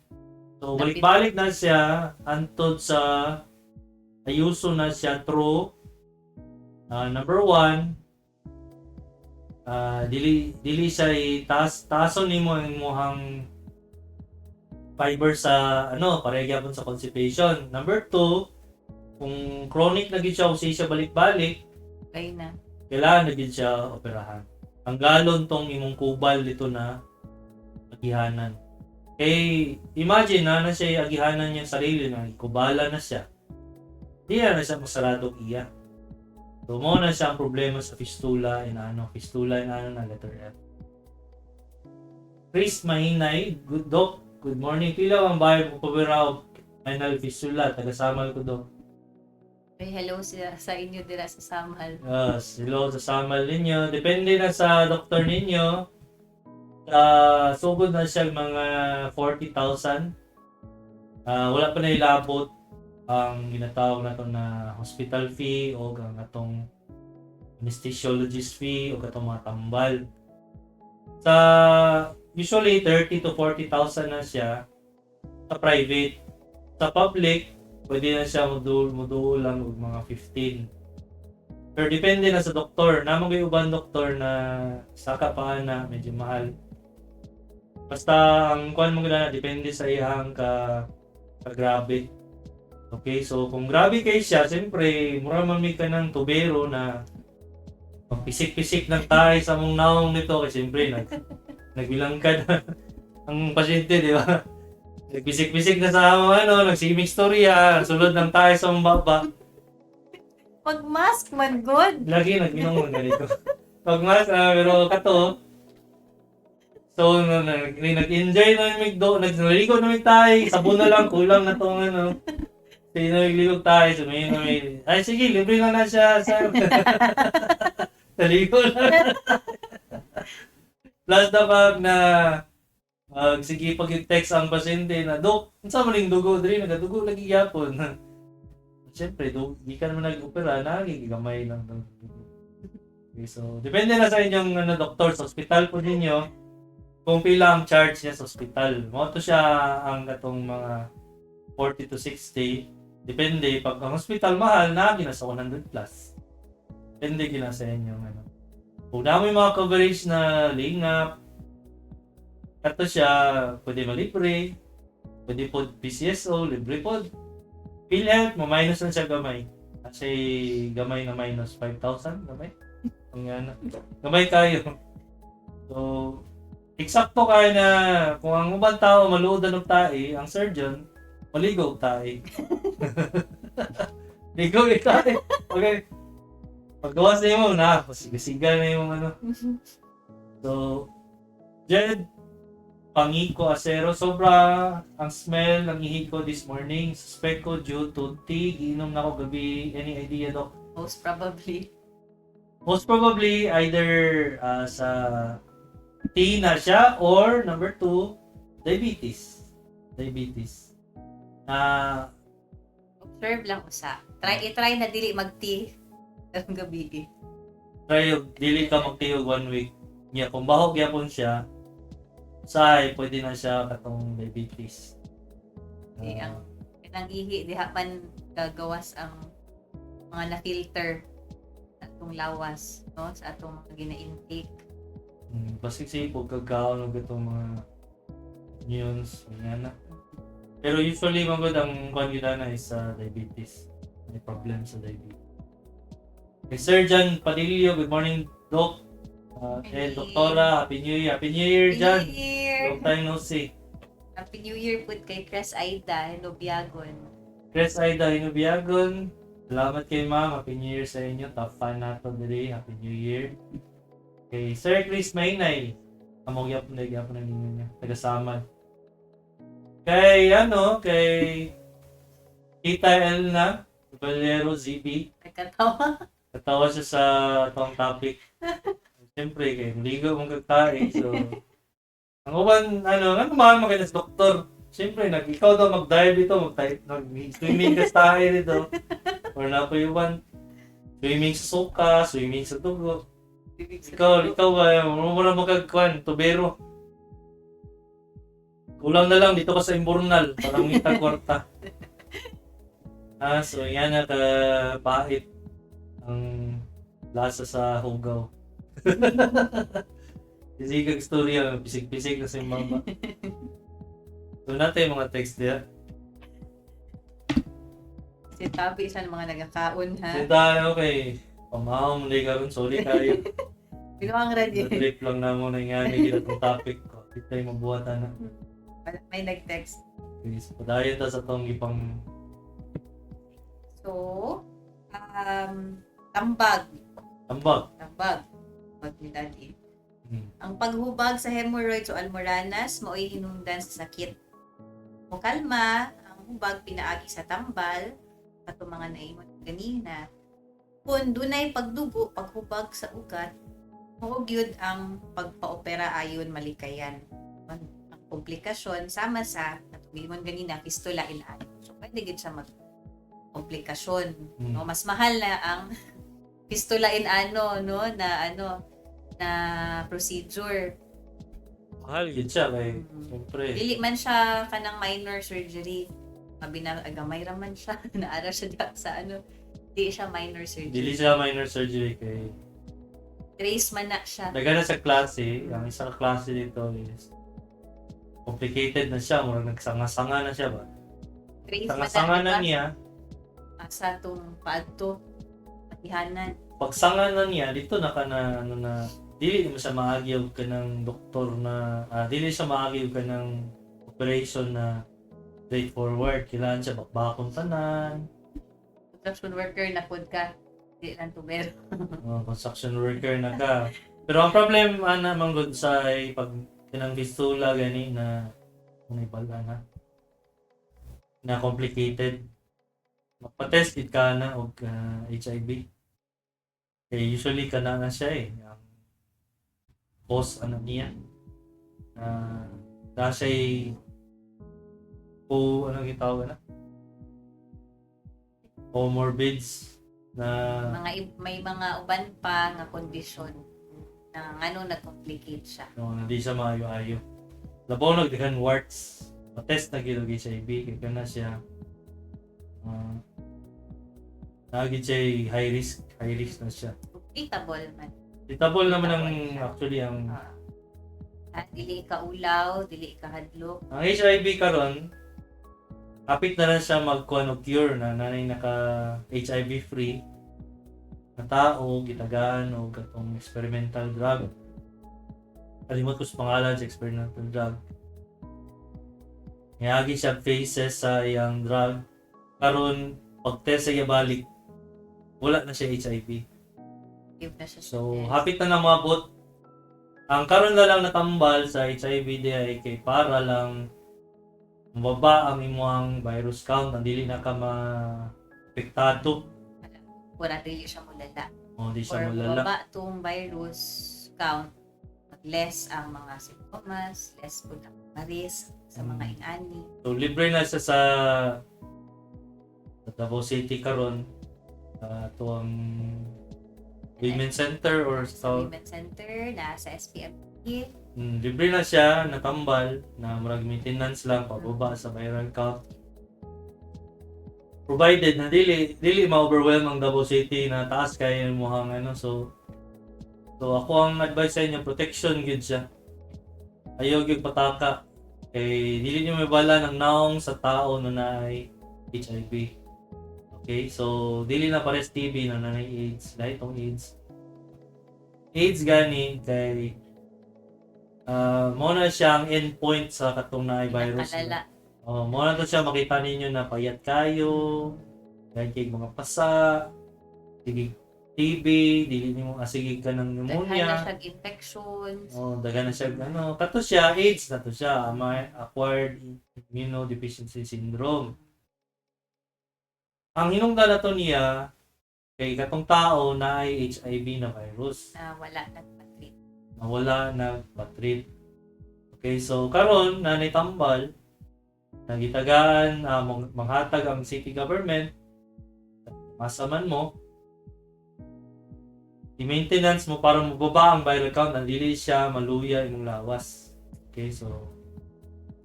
So Dapit. balik-balik na siya hantod sa ayuso na siya through number one, dili dili siya itaas taason nimo ang imuhang fiber sa ano, pareha gyapon sa constipation. Number two, kung chronic na gid siya o siya balik-balik, Okay na. Kailangan na gid siya operahan. Tanggalon tong imong kubal dito na agihanan. Kay imagine na na siya agihanan niya sarili na kubala na siya. Di na na siya masarado iya. So mao na siya ang problema sa fistula in ano, fistula in ano na letter F. Chris Mahinay, good doc, good morning. Pila ang bayad mo pabira og anal fistula, taga Samal ko, doc. Ay, hello sa inyo dira sa Samal. Yes, hello sa Samal ninyo. Depende na sa doktor ninyo. Sugod na siya mga 40,000. Wala pa na ilabot ang ginatawag nato na hospital fee o ang atong anesthesiologist fee o atong mga tambal. Sa usually 30 to 40,000 na siya sa private. Sa public, pwede na siya muduol lang og mga 15. Pero depende na sa doktor. Naa man gyud uban doktor na saka pa na medyo mahal. Basta ang kuan mo na depende sa iyang ka grabe. Okay, so kung grabe kay siya, siyempre mura man mi ka ng tubero na magpisik-pisik ng tayo sa mong naong nito kasi siyempre nagbilangkad ang pasyente, di ba? Nagpisik-pisik na sa among ano, nagsimig storya, sulod ng tayo sa mong baba. Pag-mask man, good. Lagi nag-inom ng ganito. Pag mas, pero kato, so, nag-enjoy na yung do, nagligo na may tayo, sabon na lang, kulang na tong ano. Sige, nagligo tayo, sumayin na may, ay sige, libre lang na siya, sir. Naligo na. Plus na pag na, sige, pag text ang pasyente na, "Dok, unsa man ning dugo diri, nagadugo lagi gyapon." Siyempre, di ka naman nag-opera, nagigamay lang daw. Okay, so, depende na sa inyong ano, doktor sa ospital po ninyo kung pila ang charge niya sa ospital. Mao to siya ang katong mga 40 to 60. Depende, pag ang hospital mahal, na sa 100 plus. Depende gina sa inyong ano. Kung na may mga coverage na lingap, kato siya, pwede malibre, pwede po PCSO, libre po. PhilHealth, ma-minus lang siya gamay. Kasi gamay na minus 5,000, gamay. Ang ano, gamay kayo. So, eksakto kayo na kung ang ubang tao maluodan og tae, ang surgeon maligo og tae. Ligo og tae. Okay. Paggawas na mo na, siga na yung ano. So, Jed, Pangiko Acero, sobra ang smell ng ihi ko this morning. Suspect ko due to tea. Giinom na ako gabi. Any idea, Doc? Most probably. Most probably, either sa tea na siya or number two, diabetes. Diabetes. Na Observe lang usa. Try i-try na dili mag-tea karong gabi. Try dili ka mag-tea og one week. Nya kung baho gyapon siya, say pwede na siya katong diabetes. Di ang kanang ihi diha man gagawas ang mga na-filter sa atong lawas, no? Sa atong mga gina-intake. Basig sa ipog kagkaon og itong mga news, nga na. Pero usually man gud ang kuan gyud na is sa diabetes. May problem sa diabetes. Kay Sir John Padillo, good morning, Doc. And Doktora, Happy New Year. Happy New Year, Happy John. New Year! Long time no see. Happy New Year pud kay Chris Aida Nobiagon. Chris Aida Hinubiagon, salamat kay ma'am. Happy New Year sa inyo. Top fan nato diri. Happy New Year. Kay Sir Chris Maynay. Amo gyapon na gyapon ang ninyo niya. Taga-Samal. Kay ano, kay Tita Elna, Valero ZB. Nagkatawa. Natawa siya sa atong topic. Siyempre, kay maligo mong kagtae. So, ang uban, ano, ano mahal mo kayo sa doktor? Siyempre, ikaw daw mag-dive dito, mag-swimming ka sa tayo dito. Or napayuban. Swimming sa suka, swimming sa dugo. Ikaw ba, mo na magkagkuhan, tubero. Kulang na lang dito ka sa Imbornal, parang mita kwarta. Ah, so yan na kapait ang lasa sa hugaw. Pisig ang storya, pisig-pisig na sa yung mama. So natin yung mga text diya. Si Tabi siya ng mga nagakaon ha. Hindi tayo kay pamahong muli karon, sorry kayo. Binuang ready. Trip lang na mo na nga ni itong topic ko. Di tayo mabuhatan na. May nag-text. Please, padayon ta sa tong ipang So, tambag. tambag. Tambag. Tambag ni Daddy. Ang paghubag sa hemorrhoids o almoranas mao'y hinungdan sa sakit. Mukalma, ang hubag pinaagi sa tambal, ato mga naingon ganina. Kung dunay pagdugo, paghubag sa ugat, mao gyud ang pagpaopera ayon malikayan. Ang komplikasyon sama sa natugingon ganina fistula in ano. So pwede gid siya mag komplikasyon, no? Mas mahal na ang fistula in ano, no, na ano na procedure. Mahal gid siya kay siyempre. Dili man siya kanang minor surgery. Mabina gamay ra man siya. Naara siya diha sa ano. Di siya minor surgery. Dili siya minor surgery kay Trace man na siya. daghan na sa klase, ang isa ka klase dito is complicated na siya, murag nagsanga-sanga na siya ba. Trace man Sanga-sanga na diba? niya, Sa tong paadto patihanan. pagsanga na niya dito na ka na ano na dili mo siya maagi og kanang doktor na dili siya maagi og kanang operation na straightforward, kailangan siya bakbakon tanan. Construction worker na pud ka. Di lang tubero. Oh, construction worker na ka. Pero ang problem ana manggod sa ay pag kanang fistula gani na kung ibala na na complicated, magpa-test gid ka na og HIV kay usually kana na siya eh ang cause ano niya na na siya o ano gitawag na comorbids na. Mga may mga uban pa nga kondisyon na ngano nag-complicate siya. No, hindi siya maayo-ayo. Labaw nagdagan warts. Matest na gyud og HIV kay kana siya. Naa gyud siya high risk na siya. Treatable man. Treatable naman ang Treatable siya. actually ang Dili ka ulaw, dili ka hadlok. Ang HIV karon kapit na lang siya magkuha og cure na nanay naka HIV free na tao gitagaan og katong experimental drug. Kalimot ko sa pangalan sa experimental drug. Ngayagi siya phases sa iyang drug. Karon pag-test sa iya balik, wala na siya HIV. Give na siya sa So, test. hapit na na maabot. Ang karon na lang natambal sa HIV di ay kay para lang mababa ang imong virus count, ang dili na ka ma-apektado. Wala dili siya mulala. O, di siya Or mulala. mababa tong virus count, less ang mga simptomas, less pud ang mga risk sa mga ingani. So, libre na siya sa Davao City karon. Ato ang Women's Center or Sa sa Women's Center, na sa SPMP. Libre na siya natambal na murag maintenance lang pababa sa viral count. Provided na dili dili ma-overwhelm ang Davao City na taas kay muhang ano, so so ako ang advice sa inyo, protection gyud siya. Ayaw gyud pataka kay dili niyo mabala ng naong sa tao na naay HIV. Okay, so dili na pares TB na naay AIDS, dahil itong AIDS. AIDS gani kay mao na siya ang endpoint sa katong naay virus. Pinakalala. Oh, mao na to siya makita ninyo na payat kayo, dahil kay mga pasa, sige TB, dili nimo asige ka ng Daghan na pneumonia. siyang infections. Oh, daghan na siya ano, kato siya AIDS na to siya, acquired immunodeficiency syndrome. Ang hinungdan na to niya kay katong tao na ay HIV na virus Na wala nagpa-treat. Na wala nagpa-treat. Okay, so karon na tambal, Nagitagaan, manghatag ang city government, masaman mo, i-maintenance mo para mababa ang viral count, ang dili siya maluya imong lawas. Okay, so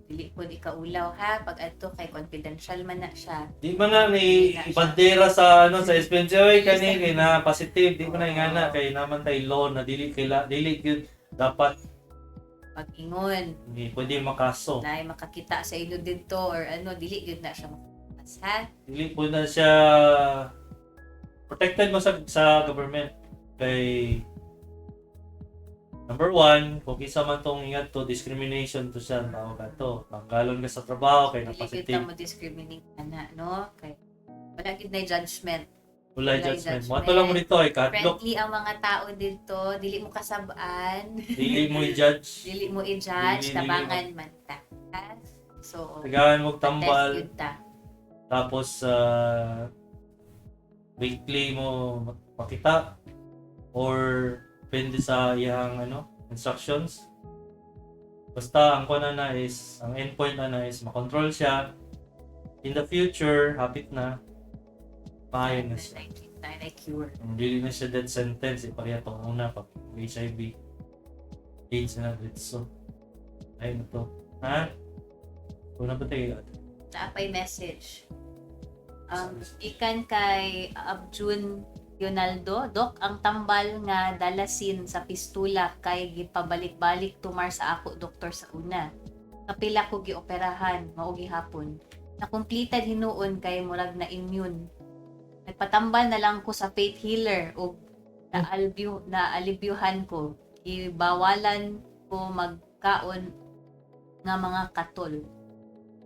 Dili po ikaulaw ha pag adto kay confidential man na siya. di man na ni ibandera sa ano sa SPMC, oy, kani kay na positive, di man na ingana kay naman tay law na dili kay dili gyud dapat Pag ingon hindi pwede makaso. na makakita sa inyo didto or ano, dili gyud na siya makakas ha. Dili po na siya protected mo sa government kay number one, kung isa man tong ingat to, discrimination to siya, tawag ka to. Tanggalon ka sa trabaho kay na Dili gyud ta positive. mo discriminate ana, no? Kay wala gyud na judgment. Wala Walay judgment. judgment. Mo ato lang mo dito ay kahadlok, Friendly ang mga tao dito, dili mo kasab-an, dili mo i-judge. dili mo i-judge, Dili tabangan man ta. Ha? So, Tagaan mo test tambal gyud ta. tapos weekly mo makita or depende sa iyang ano instructions. Basta ang kuan na is ang endpoint na is makontrol siya in the future, hapit na maayo na siya. Na na cure. Hindi na siya death sentence eh, pareha tong una pag HIV AIDS na so ayun na to ha. Una ba tayo? Naapay message. Ikan kay Abjun Leonaldo, Dok, ang tambal nga dalasin sa pistula kay gipabalik-balik tumar sa ako doktor sa una. Kapila ko gioperahan, mao gihapon. Nakumpleted hinuon kay murag na immune. Nagpatambal na lang ko sa faith healer ug na naalibyuhan ko. Ibawalan ko magkaon nga mga katol.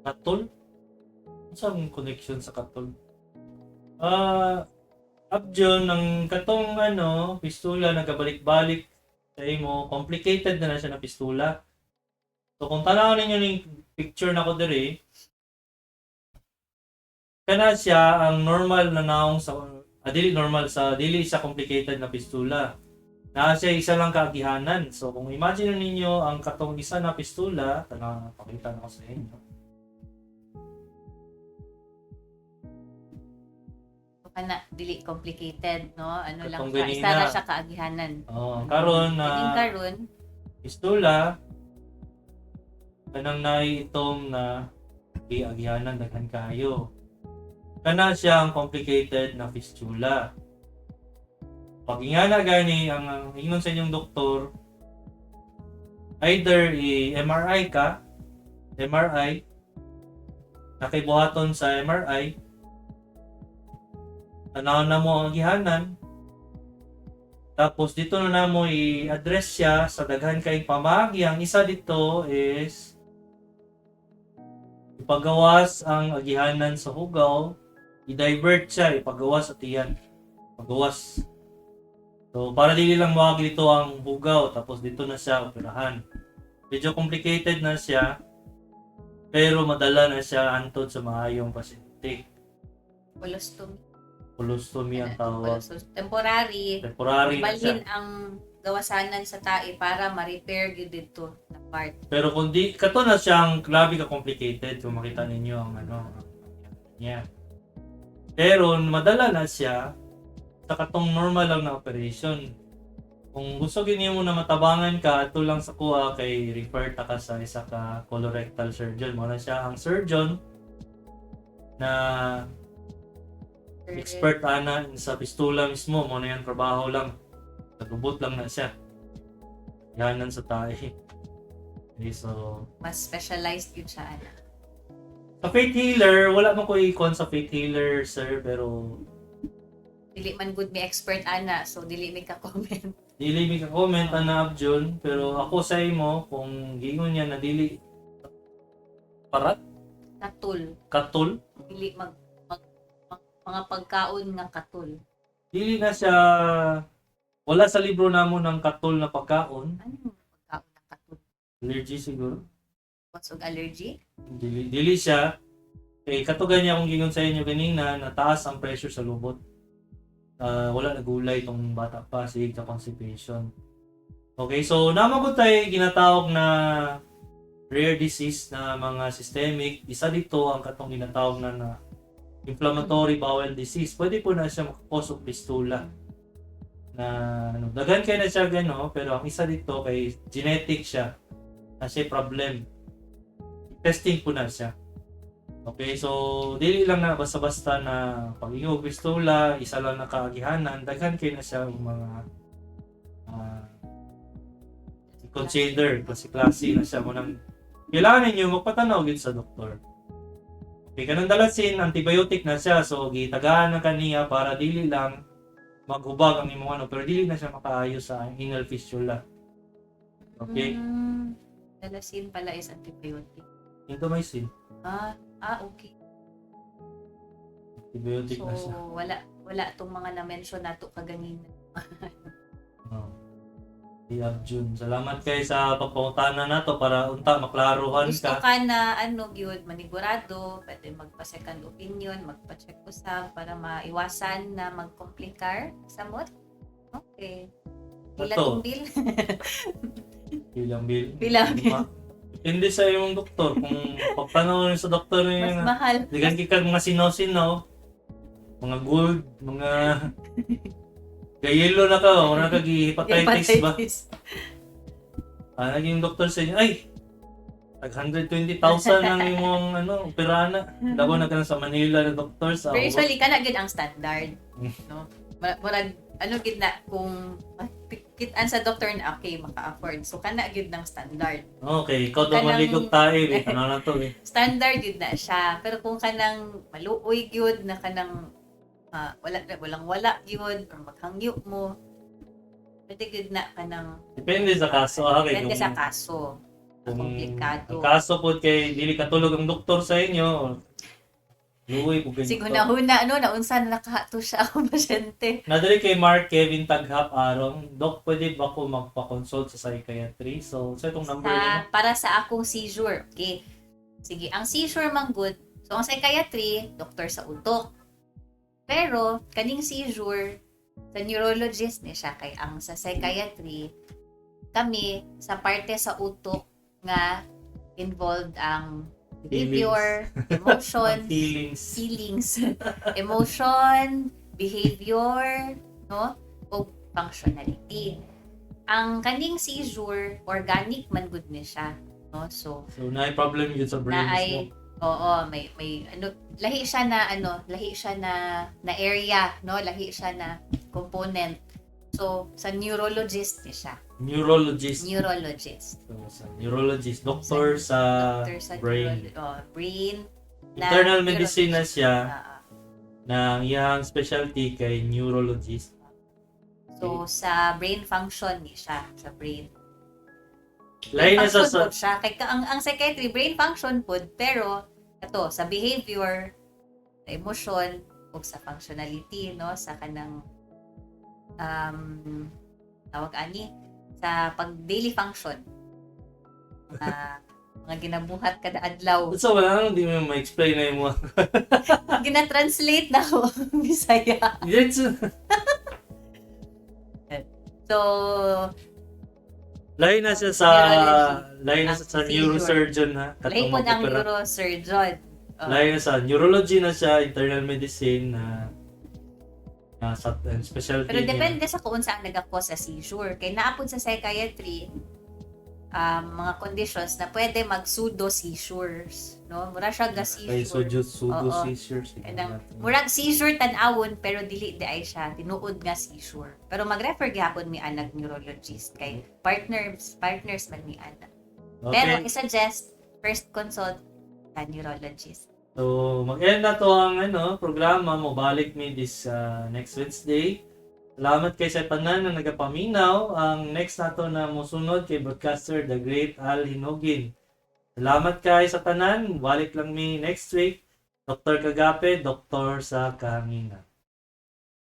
Katol? Saan connection sa katol? Abjon, ang katong ano, pistula nagabalik-balik sa imo, complicated na na siya na pistula. So kung tanaw ninyo ning picture na ko diri, kana siya ang normal na naong sa dili normal sa dili siya complicated na pistula. Naa siya isa lang kaagihanan. So kung imagine ninyo ang katong isa na pistula, tanaw pakita na ko sa inyo. Kana dili complicated, no? Ano lang Katong siya, isa ganina. ra siya kaagihanan. Oh, karon na Kining karon, pistula kanang naiitom na giagyanan daghan kayo. Kana siya ang complicated na fistula. Pag ingana gani ang ingon sa inyong doktor, either i-MRI ka, MRI, nakibuhaton sa MRI, tanaw na mo ang agihanan, tapos dito na namo i-address siya sa daghan kay pamaagi. Ang isa dito is ipagawas ang agihanan sa hugaw, i-divert siya, ipagawas sa tiyan. Pagawas. So para dili lang moagi dito ang hugaw, tapos dito na siya operahan. Medyo complicated na siya, pero madala na siya antod sa maayong pasyente. colostomy. Colostomy ang tawag. Colostomy. Temporary. Temporary na siya. Balhin ang gawasanan sa tae para ma-repair gyud didto na part. Pero kung di, kato na siyang grabe ka complicated kung makita ninyo ang ano ang niya. Pero madala na siya sa katong normal lang na operation. Kung gusto gini mo na matabangan ka, ato lang sa kuha kay refer ta ka sa isa ka colorectal surgeon. Mo na siya ang surgeon na expert ana sa pistula mismo. Mo na yan trabaho lang. Nagubot lang na siya. Yanan sa tae. Okay, so Mas specialized gyud siya ana. sa faith healer, wala man ko i-con sa faith healer, sir, pero Dili man good mi expert ana, so dili mi ka-comment. dili mi ka-comment ana Abjun, pero ako sa imo kung giingon niya na dili parat Katul. katul, Dili mag mga pagkaon nga katul. dili na siya wala sa libro namo ng katul na pagkaon, Ano pagkaon nga katul? allergy siguro. Cause og allergy? Dili, dili siya kay katugan niya akong giingon sa inyo ganina na taas ang pressure sa lubot. Wala nagulay itong bata pa sige ka constipation. Okay, so namagod tayo ginatawag na rare disease na mga systemic. Isa dito ang katong ginatawag na na inflammatory bowel disease. Pwede po na siya maka-cause og fistula. Na ano, daghan kay na siya gano, pero ang isa dito kay genetic siya. Na siya problem. Testing po na siya. Okay, so dili lang na basta-basta na pag og fistula, isa lang na kaagihanan, daghan kay na siya ang mga consider klase-klase na siya mo nang kailangan ninyo magpatanaw gyud sa doktor. Okay, kanang Dalacin, antibiotic na siya, so gitagaan na kaniya para dili lang maghubag ang imong ano, pero dili na siya makaayo sa anal fistula. Okay, Dalacin pala is antibiotic. Clindamycin, Ah, okay. antibiotic So, na siya. wala wala tong mga na-mention nato kaganina. Oh. Jun. Salamat kay sa pagpangutana nato para unta maklaruhan Gusto ka. ka na ano gyud manigurado, pwede magpa second opinion, magpa-check usab para maiwasan na magkomplikar samot. Okay. Pila Ato. tong bill? Bilang bill. Bilang bill. Depende sa imong doktor. Kung pagtanaw sa doktor Mas niya, mahal. digan kikag mga sino-sino, mga gold, mga gayelo na ka, wala ka hepatitis ba? Hepatitis. Ah, naging doktor sa inyo, ay, tag 120,000 ang imong ano, operana. Dako na ka na sa Manila na doktor sa Pero usually kana gyud ang standard, no? Murag ano gyud na kung kitaan sa doktor na okay maka-afford. So kana gyud ng standard. Okay, ikaw daw maligog tayo, eh. Ano na to eh. Standard gyud na siya. Pero kung kanang maluoy gyud na kanang wala walang wala gyud or maghangyo mo, pwede gyud na kanang Depende sa kaso, ah, okay. depende sa kaso. Kung Komplikado. ang kaso po kay dili katulog ang doktor sa inyo, luoy po ganito. Sig huna-huna no naunsa na nakahato siya ang pasyente. Nadali kay Mark Kevin Taghap Arong, Dok, pwede ba ko magpa-consult sa psychiatry? So, sa itong number Sa, nimo? para sa akong seizure. Okay. Sige, ang seizure man good. So, ang psychiatry, doktor sa utok. Pero, kaning seizure, sa neurologist ni siya kay ang sa psychiatry, kami sa parte sa utok nga involved ang behavior, emotion, Ang feelings. feelings, emotion, behavior, no? O functionality. Ang kaning seizure, organic man gud ni siya, no? So, So, na problem yun sa brain na ay mo. oo, may ano lahi siya na ano, lahi siya na na area, no? Lahi siya na component. So, sa neurologist ni siya. Neurologist. Neurologist. So, sa neurologist, doctor sa, Doctor sa brain. oh, brain. na Internal medicine na siya, Ah, ah. na ang iyang specialty kay neurologist. So, sa brain function ni siya, sa brain. Lahi na sa, Function sa pod siya. Kay ang psychiatry, brain function pod, pero ito, sa behavior, sa emotion, ug sa functionality, no, sa kanang tawag ani, sa pag daily function. Mga ginabuhat kada adlaw. So, wala nang hindi mo ma-explain na yung mga. Gina-translate na ko Bisaya. It's, So, lahi na siya sa Neurology. lahi na siya sa Ang neurosurgeon ha. lahi Katong po ng mag-opera. neurosurgeon. Oh. Lahi na sa neurology na siya, internal medicine na na sa and specialty Pero niya. depende sa kung unsa ang nagakos sa seizure. Kay naapod sa psychiatry, mga conditions na pwede mag pseudo seizures, no? Mura siya ga Kay seizure. pseudo Oo. seizures. Kanang murag seizure tan-awon pero dili di ay siya tinuod nga seizure. Pero mag-refer gihapon mi anag neurologist kay partners partners man mi ana. Okay. Pero i-suggest first consult sa neurologist. So, mag-end na to ang ano, programa. Mobalik mi this next Wednesday. Salamat kay sa tanan na nagapaminaw. Ang next nato na mosunod kay broadcaster The Great Al Hinugin. Salamat kay sa tanan. Balik lang mi next week. Dr. Kagape, Doktor sa Kahangina.